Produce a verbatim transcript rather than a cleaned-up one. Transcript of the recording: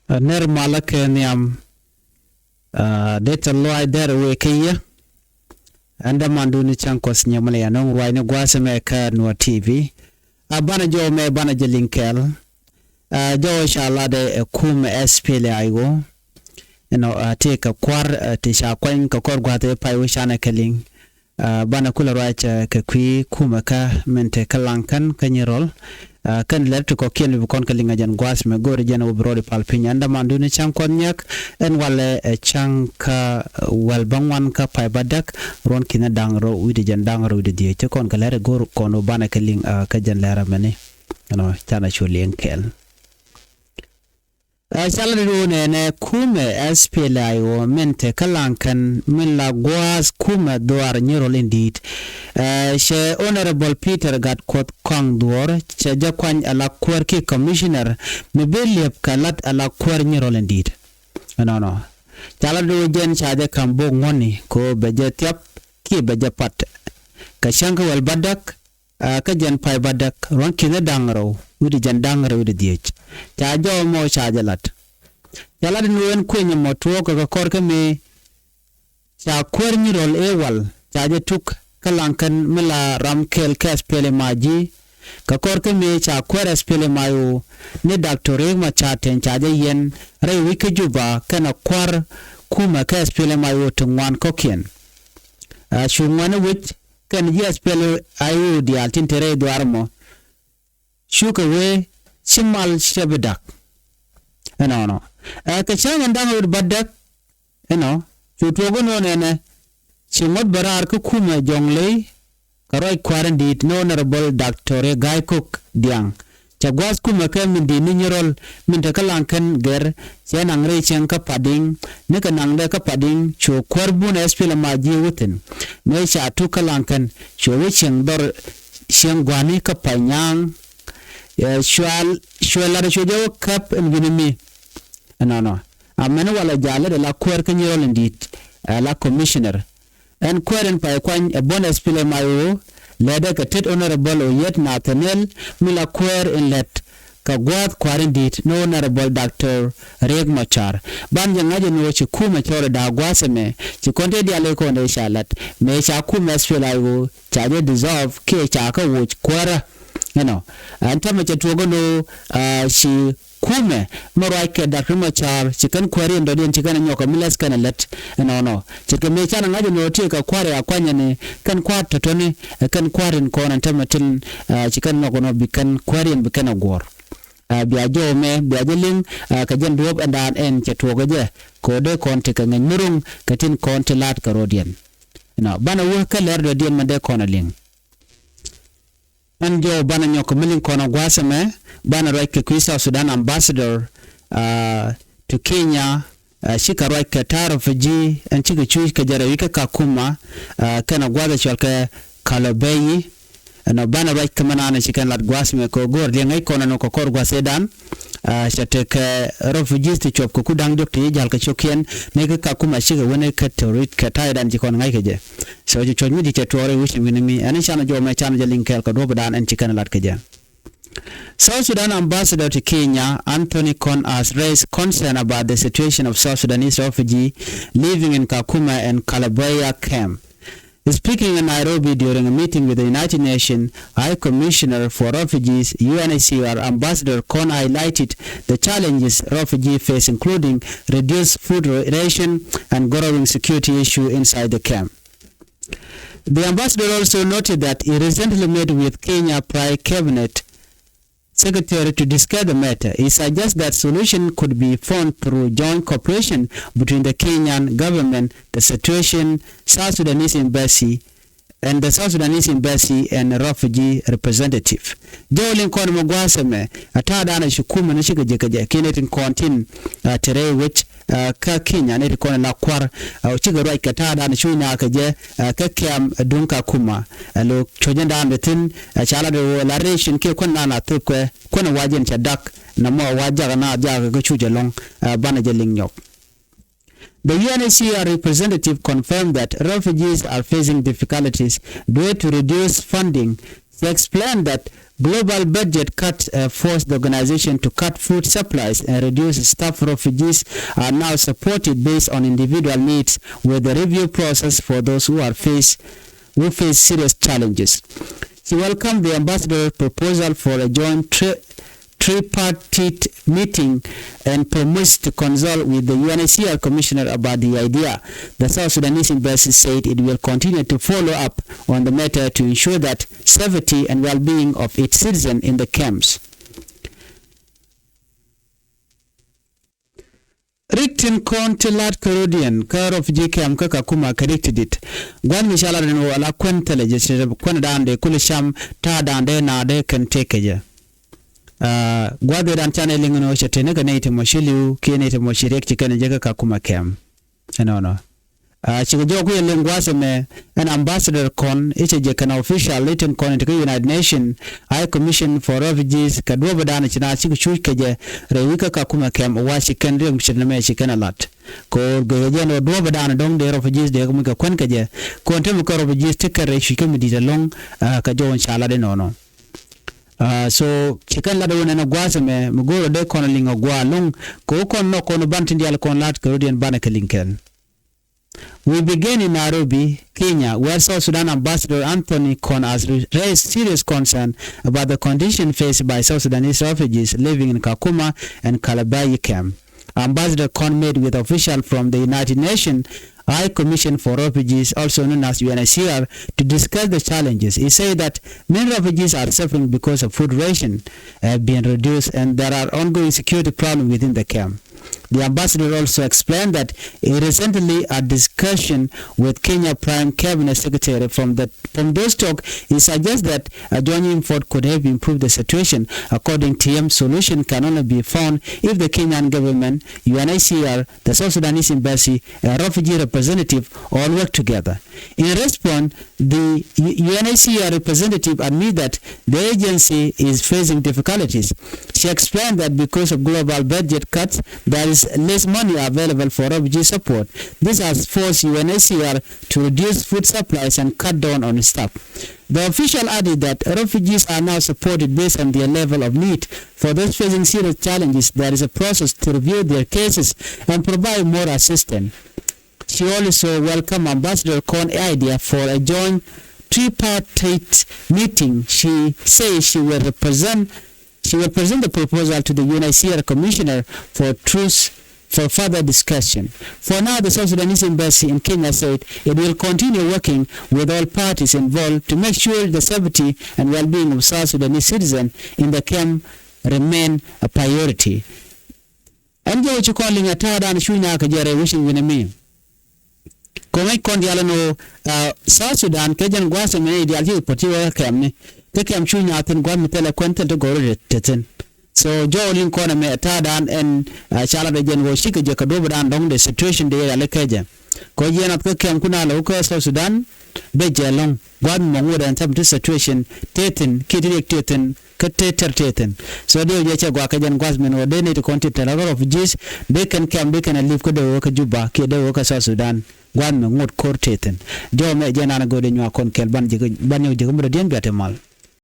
Ner malä kɛ nhiam. Dee tɛ luay dɛr wee kä yɛ. Ɛn dämandu ni cäŋ kuɔth nyɛ mɛ lɛ ya nɔŋ ruacni gua̱a̱th ɛmɛ kä Nuɔr T V. A banɛ jɔw mɛ banɛ jɛ liŋ kɛɛl. Jɔw ca latdɛ ɛ kumɛ S P L A I O. Ɛnɔ tëë kɛ kua̱r ti ca kuany kɛ kɔr gua̱a̱th ɛ pay wä canɛ kɛ liŋ. Banɛ kulɛ ruac kɛ kui̱ kumɛ kä min te kä Laŋkän kä Nyirol. Kɛn lɛr ti kɔkiɛn bi kɔn kɛ liŋ a jɛn gua̱a̱th mɛ go̱o̱ri jɛn wä bi rɔɔd ipal piny. Ɛn dämandu ni cäŋ kuɔth nyɛk ɛn walɛ ɛ cäŋ kä wäl bäŋuan kä pay bädäk ruɔ̱n ki̱n da̱ŋ rɛw wi̱cdɛ jɛn da̱ŋ rɛw wi̱cdɛ dhiec. Ti kɔn kɛ lɛr ɛ go̱o̱r kɔn wä banɛ kɛ liŋ kä jɛn lɛr ɛmɛni. Ɛnɔ canɛ cu liŋ kɛɛl. Ɛ, ca lat i̱ ɣöö nɛnɛ kumɛ S P L A I O min te kä Laŋkän min la gua̱a̱th kumɛ dhuaar Nyirol in di̱i̱t. Ɛ, cɛ Honorable Peter Gatkuoth Kɔaŋ Dhuɔ̱ɔ̱r cɛ jɛ kuany ala kuäär kiɛ commissioner mi bi liɛp kɛ lat ala kuäär Nyirol in di̱i̱t. Ɛnɔnɔ ca lat i̱ ɣöö jɛn ca jɛ ka̱m bok ŋuɔ̱tni kɛ ɣöö bɛ jɛ thiap kiɛ bɛ jɛ pat. Kɛ cäŋ kä wäl bädäk, kä jɛn pay bädäk ruɔ̱n ki̱n da̱ŋ rɛw wi̱cdɛ jɛn da̱ŋ rɛw wi̱cdɛ dhiec. Ca jɔw mɔ ca jɛ lat. Ca lat in wen kueny mɔ tuɔɔk kɛ kɔr kä mëë ca kuäär Nyirol ëë wal ca jɛ tuk kä Laŋkän mi la ram kɛl kɛ S P L M I G. Kɛ kɔr kä mëë ca kuäär S P L M I O ni Doctor Riek Machar Teny ca jɛ yɛn rɛy wi̱c kä Juba kɛnɛ kua̱r kumɛ kä S P L M I O ti ŋuan kɔ̱kiɛn. Cu ŋuan i̱ wi̱c kɛn ji̱ S P L A I O diaal tin te rɛy dhuaar ɛmɔ. Cukɛ wee ci mal cɛ bi da̱k. Ɛnɔnɔ ɛ kɛ cäŋ ɛn da̱ŋ rɛw wi̱cdɛ bädäk. Ɛnɔ cu tuɔɔk ɛn ɣöö nɛnɛ ci ŋuɔ̱t bɛ raar kä kumɛ Jɔŋley kɛ ruac kua̱r in di̱i̱t ni Honorable Doctor Gai Kok Diaŋ. Cɛ gua̱a̱th kumɛ kɛ min di̱i̱t ni Nyirol min te kä Laŋkän gɛr cɛ naŋ rɛy cieŋ kä Padiŋ. Nikɛ naŋdɛ kä Padiŋ cu kuäär bun S P L M I G wä thi̱n. Mëë ca tuk kä Laŋkän cu wä cieŋ dhɔr cieŋ gua̱ni kä Panyaaŋ. Ɛ, cual cuɛ lat cu jɛ wä käp ɛn wi̱ni mi. Ɛnɔnɔ amäni walɛ ja̱ lät ala kuäär kä Nyirol in di̱i̱t ala commissioner. Ɛn kuäär in pay kuany ɛ buɔ̱n S P L M I O lɛtdɛ kɛ tet Honorable Oyet Nathaniel mi la kuäär in lät kɛ gua̱a̱th kua̱r in di̱i̱t ni Honorable Doctor Riek Machar. Ban jɛ ŋa̱c ɛn ɣöö ci kumɛ cɔɔl ɛ da̱a̱k gua̱a̱th ɛmɛ ci kɔn te diaal ëë kɔn dee ca lat mëë ca kumɛ S P L A I O ca jɛ dissolve kiɛ ca kä woc kuäärä. Ɛnɔ ɛn täämɛ cɛ tuɔɔk ɛn ɣöö ci kumɛ mi ruac kɛ Doctor Machar ci kɛn kuääriɛn dɔ̱diɛn ci kɛn ɛ nyɔk kɛ mi lɛth kɛn ɛ lät. Ɛnɔnɔ ce̱tkɛ mëë canɛ ŋa̱c ɛn ɣöö tëëkɛ kua̱r ɛ a kuanyɛ ni kɛn kua̱r tɔ̱tɔ̱ni ɛ kɛn kua̱r in kɔn ɛn täämɛ tin ci kɛn nhɔk ɛn ɣöö bi kɛn kuääriɛn bi kɛn ɛ guɔ̱ɔ̱r. Bia jɔw mɛ bia jɛ liŋ kɛ jɛn duɔ̱ɔ̱p ɛn daan ɛn cɛ tuɔɔk ɛ jɛ kɛ ɣöö dee kɔn tekɛ ŋäc mi ro̱ŋ kɛ tin kɔn ti la̱a̱t kɛ ro̱diɛn. Ɛnɔ banɛ wä kä lɛr dɔ̱diɛn mɛn dee kɔn ɛ liŋ. Ɛn jɔw banɛ nyɔk mi liŋ kɔn ɛ gua̱a̱th ɛmɛ banɛ ruac kɛ kui̱ South Sudan ambassador to Kenya. Cikɛ ruac kɛ ta̱a̱ refugee ɛn cikɛ cuc kɛ jɛ rɛy wi̱c kä Kakuma kɛnɛ gua̱a̱th ɛ cɔal kɛ Kalobeyi. Ɛnɔ banɛ ruac kä mɛn anɛ ci kɛn lat gua̱a̱th ɛmɛ kɛ ɣöö go̱o̱r liɛŋ ŋäc kɔn ɛn ɣöö kɛ kɔr gua̱a̱th ëëdan. Cɛ tekɛ refugees ti cuɔp kɛ ku da̱ŋ diɔ̱k ti ji̱ ja̱l kɛ cio̱kiɛn ni kä Kakuma cikɛ wä ni kä Torit kɛ ta̱a̱ ëëdan ci kɔn ŋa̱c kɛ jɛ. So ci cuɔ̱c mi ci cɛ tuɔɔk rɛy wi̱c wi̱ni mi ɛn canɛ jɔw mɛ canɛ jɛ liŋ kɛɛl kɛ duɔ̱ɔ̱p ëëdan ɛn ci kɛn lat kɛ jɛ. South Sudan ambassador to Kenya, Anthony Kon, has raised concern about the situation of South Sudanese refugee living in Kakuma and Kalaboya camp. Speaking in Nairobi during a meeting with the United Nations High Commissioner for Refugees, U N H C R, Ambassador Kon highlighted the challenges refugees face, including reduced food ra-, ration and growing security issue inside the camp. The ambassador also noted that he recently met with Kenya Prime Cabinet Secretary to discuss the matter. He suggests that solution could be found through joint cooperation between the Kenyan government, the situation, South Sudanese embassy, and the South Sudanese embassy and refugee representative. Jɔw liŋ kɔn mɛ gua̱a̱th ɛmɛ a ta̱a̱ da̱a̱n a ci kumɛ ni cikɛ jɛ kɛ jɛ kiɛn ɛ tin kɔn tin te rɛy wec kä Kenya ni ti kɔn la kua̱r. Cikɛ ruac kɛ ta̱a̱ da̱a̱n cu nyaak kɛ jɛ kä kɛm duŋ Kakuma. Lo cuɔ̱cän da̱a̱n bɛ thi̱n ca la dee la ration kiɛ kuän da̱a̱n a thöp kɛ kuän wac in cɛ dak. Na mɔ wac jak na jak kä cuc ɛlɔ̱ŋ. Banɛ jɛ liŋ nyɔk. The U N H C R representative confirmed that refugees are facing difficulties due to reduced funding She explained that global budget cuts, uh, forced the organization to cut food supplies and reduce staff. Refugees are now supported based on individual needs, with the review process for those who are face who face serious challenges. She welcomed the ambassador's proposal for a joint tri- tripartite meeting and promised to consult with the U N H C R commissioner about the idea. The South Sudanese embassy said it will continue to follow up on the matter to ensure that safety and well-being of its citizens in the camps. Rik tin kɔn ti lat kɛ rodiɛn kä refugee camp kä Kakuma kɛ rik ti dit. Gua̱n mi ca lat ɛn ɣöö ala kuän thilɛ jɛ, cɛ kuän dan dee kulɛ cam ta̱a̱ dan dee na dee kɛn tëëk kɛ jɛ. Ah, gua̱dhɛ dan canɛ liŋ ɛn ɣöö cɛ teni kɛ nɛy ti mɔ ci li̱w kiɛ nɛy ti mɔ ci riɛk ci kɛn jɛ kä Kakuma camp. Ɛnɔnɔ. Ah, cikɛ jɔɔk kɛ liŋ gua̱a̱th ɛmɛ, ɛn ambassador kɔn i̱ cɛ jɛ kɛn official i̱ tin kɔn i̱ ti kä United Nations High Commission for Refugees kɛ duɔ̱ɔ̱p dan ci na cikɛ cuc kɛ jɛ rɛy wi̱i̱ kä Kakuma camp wa ci kɛn riɛk mi ce̱t nɛmɛ ci kɛn a lat. Kɛ ɣöö gɛ jɛ ɛn ɣöö duɔ̱ɔ̱p dan dɔ̱ŋ dee refugees dee kɛ muc kɛ kuän kɛ jɛ. Kɔn te mi kä refugees ti kɛ rɛy cuc kä mi di̱i̱t ɛlɔ̱ŋ, ah, kɛ jɔɔk in ca lat inɔnɔ. Ah, so ci kɛn lat wun ɛn a gua̱a̱th ɛmɛ mi go̱o̱r ɔ dee kɔn liŋ a gua̱a̱ lo̱ŋ kɛ wä kɔn nɔk kɔn ban tin diaal kɔn lat kɛ rodiɛn banɛ kɛ liŋ kɛn. We begin in Nairobi, Kenya, where South Sudan Ambassador Anthony Kon has re- raised serious concern about the condition faced by South Sudanese refugees living in Kakuma and Kalabayi camp. Ambassador Kon met with officials from the United Nations High Commission for Refugees, also known as U N H C R, to discuss the challenges. He said that many refugees are suffering because of food ration have been reduced and there are ongoing security problems within the camp. The ambassador also explained that he recently had discussion with Kenya Prime Cabinet Secretary. From the, from those talk, he suggests that a joint effort could help improve the situation. According to him, solution can only be found if the Kenyan government, U N H C R, the South Sudanese embassy, a refugee representative all work together. In response, the U- U N H C R representative admit that the agency is facing difficulties. She explained that because of global budget cuts, there is less money available for refugee support. This has forced U N H C R to reduce food supplies and cut down on staff. The official added that refugees are now supported based on their level of need. For those facing serious challenges, there is a process to review their cases and provide more assistance. She also welcomed Ambassador Kɔn idea for a joint tripartite meeting. She says she will represent she will present the proposal to the U N H C R commissioner for truth for further discussion. For now, the South Sudanese embassy in Kenya said it will continue working with all parties involved to make sure the safety and well-being of South Sudanese citizens in the camp remain a priority. Ɛn jɛ wä ci kɔn liŋ a ta̱a̱ dan cuc na kɛ jɛ rɛy wecin wi̱nɛ mi. Kɔŋ ŋäc kɔn diaal ɛn ɣöö, ah, South Sudan kɛ jɛn gua̱a̱th ɛmɛ ni diaal ci kɛ puɔ̱t ci wä kɛ kɛmni. Kɛ kɛm cuc na thi̱n gua̱a̱th mi thilɛ kuɛn thil ti gɔ̱r ri te thi̱n. So jɔw liŋ kɔn ɛmɛ ta̱a̱ dan ɛn, ah, ca lat ɛ jɛn ɣöö cikɛ jɛ kɛ duɔ̱p dan dɔ̱ŋ de situation de riali kɛ jɛ. Kɔ jiɛn ath kä kɛm kun a lɛ wä kä South Sudan, ben jɛ ɛlɔ̱ŋ. Gua̱a̱th mi mɔ ŋot ɛn thɛm ti situation te thi̱n kiɛ ti riɛk te thi̱n. Kä te tɛr te thi̱n. So dee wä jɛ cɛ gua̱a̱k kɛ jɛn gua̱th min wä dee nɛy ti kɔn ti tɛr kä refugees dee kɛn kɛm dee kɛn a li̱p kä dee wä kä Juba kiɛ dee wä kä South Sudan. Gua̱th mi ŋot ko̱r te thi̱n. Jɔw mɛ jɛn an a go̱o̱dɛ nyuak kɔn kɛl ban ji̱ ban nyɔk ji̱ kä murɛ diɛn bia te mal.